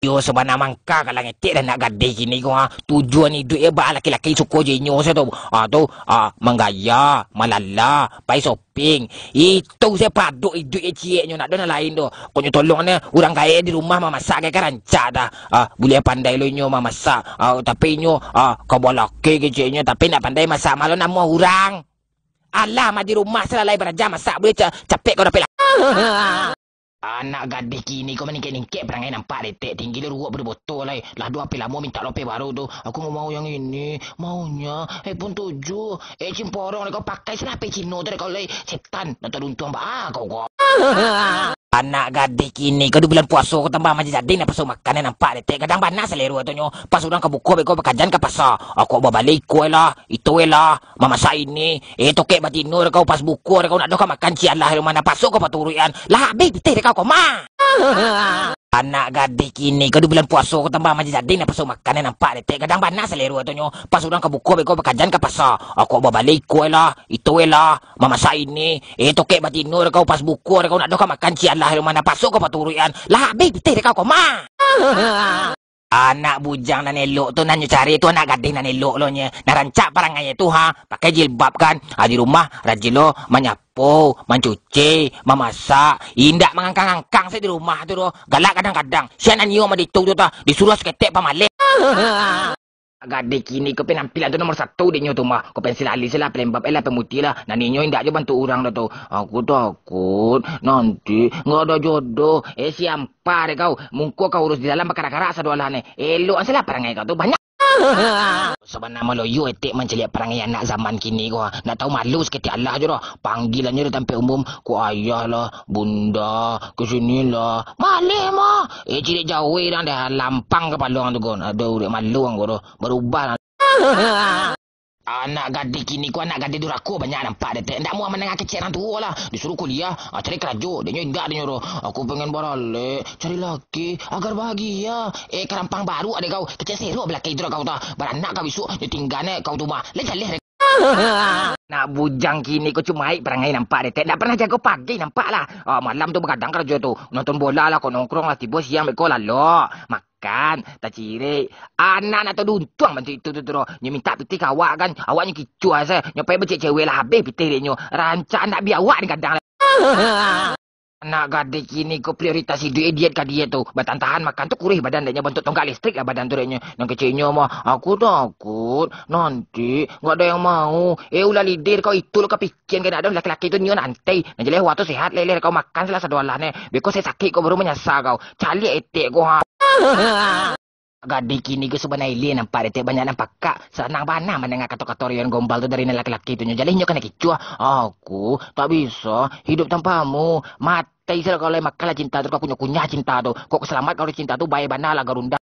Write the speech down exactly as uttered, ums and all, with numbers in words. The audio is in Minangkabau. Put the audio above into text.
Yo, sabana mangka ka langetek dah anak gadih kini ko, ha. Tujuan iduik e baa laki-laki suko jo inyo se tu. Ha, tu, ha, manggaya, malala, pai shopping. Itu se paduk iduik e cieknyo, ndak ado nan lain tu. Konyo tolong ne, urang gaek di rumah mamasak ka rancak dah. Ha, buliah pandai lo inyo mamasak. Ha, tapi inyo, ha, ka balaki keceknyo, tapi ndak pandai masak malu namo urang. Alah, mah di rumah se lah lai baraja masak, buliah ca-, capek kau dapek lah. Anak gadih kini ko maningkek-ningkek parangai nampak detek, tinggi lo ruwok pado botol lai. Lah duo api lamo mintak lope baru tu. Aku ndak mau yang ini, maunya iPhone tujuh. Eh, cimporong dek kau, pakai se lah HP Cino tu dek kau lai. Setan, nak taduntuang baa kau ko. Anak gadih kini ko di bulan puaso ko tambah manjadi-jadi nak paso makan nampak detek. Gadang bana salero tu nyo. Pas urang ka buko beko bakajan ka pasa. Aku babali iko lah, itu lah. Mamasak ini, eh, tokek batino dek kau, pas buko dek kau, ndak doh ka makan, cialah, rumah nan paso kau paturuikan, lah abih pitih dek kau, koma. Anak gadih kini ko di bulan puaso ko tambah manjadi-jadi nak paso makan nampak detek, gadang bana salero tu nyo, pas urang ka buko beko bakajan ka pasa, aku babali iko lah, itu lah, mamasak ini, eh, tokek batino dek kau, pas buko dek kau, ndak doh ka makan, cialah, rumah nan paso kau paturuikan, lah abih pitih dek kau, koma. Anak bujang nan elok tu, nan nyo cari tu anak gadih nan elok lo nye. Nan rancak parangai tu, ha. Pakai jilbab kan. Ha, di rumah rajin lo manyapo, mancuci, mamasak. Indak mangangkang-angkang se di rumah tu doh. Galak kadang-kadang. Sia nan nio mah ditu tu tah. Disuruah saketek pamaleh. Gadih kini ko penampilan tu nomor satu dek nyo tu mah. Ko pensil alis lah, pelembab e lah, pemutih lah. Nan inyo indak jo bantuak urang doh tu. Aku takut nanti ndak ado jodoh. Eh, siam Pa dek kau, muko kau urus di dalam bakarak-karak sadolah ne. Elok an se lah parangai kau tu, banyak. Sabana maloyo etek mancaliak parangai anak zaman kini ko, ha. Ndak tau malu saketek alah jo doh. Panggilan nyo di tampek umum, ko ayah lah, bunda, ke sini lah. Maleh mah. Eh, cilik jauah dang deh, lampang kapalo ang tu kon. Aduh, dek malu ang ko doh. Barubah lah. Anak gadih kini ko, anak gadih durako banyak nampak detek. Ndak amuah mandanga kecek urang tuo lah. Disuruh kuliah, ah, cari karajo. Dek nyo indak, dek nyo doh. Aku pengen baralek, cari laki, agar bahagia. Eh, karampang baru dek kau. Kecek serok balaki tu dek kau tah. Baranak kau bisuak, nyo tingga ne kau tu mah. Lai jaleh dek. Anak bujang kini ko cumaik parangai nampak detek. Ndak pernah jago pagi nampak lah. Ah, malam tu bagadang karajo tu. Nonton bola lah, kau nongkrong lah. Tibo siang beko lalok. Mak- Kan, tacirik. Anak nak taduntuang bantuak itu tu, tu, tu. Nyo mintak pitih ka awak kan, awak nyo kicuah se. Nyo pai bacewek-cewek lah abih pitih dek nyo. Rancak nak bi awak ni gadang lah. Anak gadih kini ko prioritas iduik e diet ka diet tu. Batahan-tahan makan tu kuruih badan dek nyo, bantuak tonggak listrik lah badan tu dek nyo. Nan keceknyo mah, aku takut nanti ndak ado yang mau. Eh, ulah lidih kau itu lo ka Kian kan ado laki-laki tu nyo nanti. Nan jaleh awak tu sehat, leleh kau makan salah sado alah ne. Beko se sakik kau baru manyasa kau. Caliak etek kau ha. Gadih kini ko sabana ilie nampak detek banyak nan pakak. Sanang bana mandanga kato-kato rian gombal tu dari nan laki-laki tu nyo. Jaleh nyo kanai kicuah. Aku tak bisa hidup tanpamu. Mati salah kau lai makan lah cinta tu. Kau kunyah-kunyah cinta tu. Kok selamat kau dari cinta tu, bae bana lah garunda.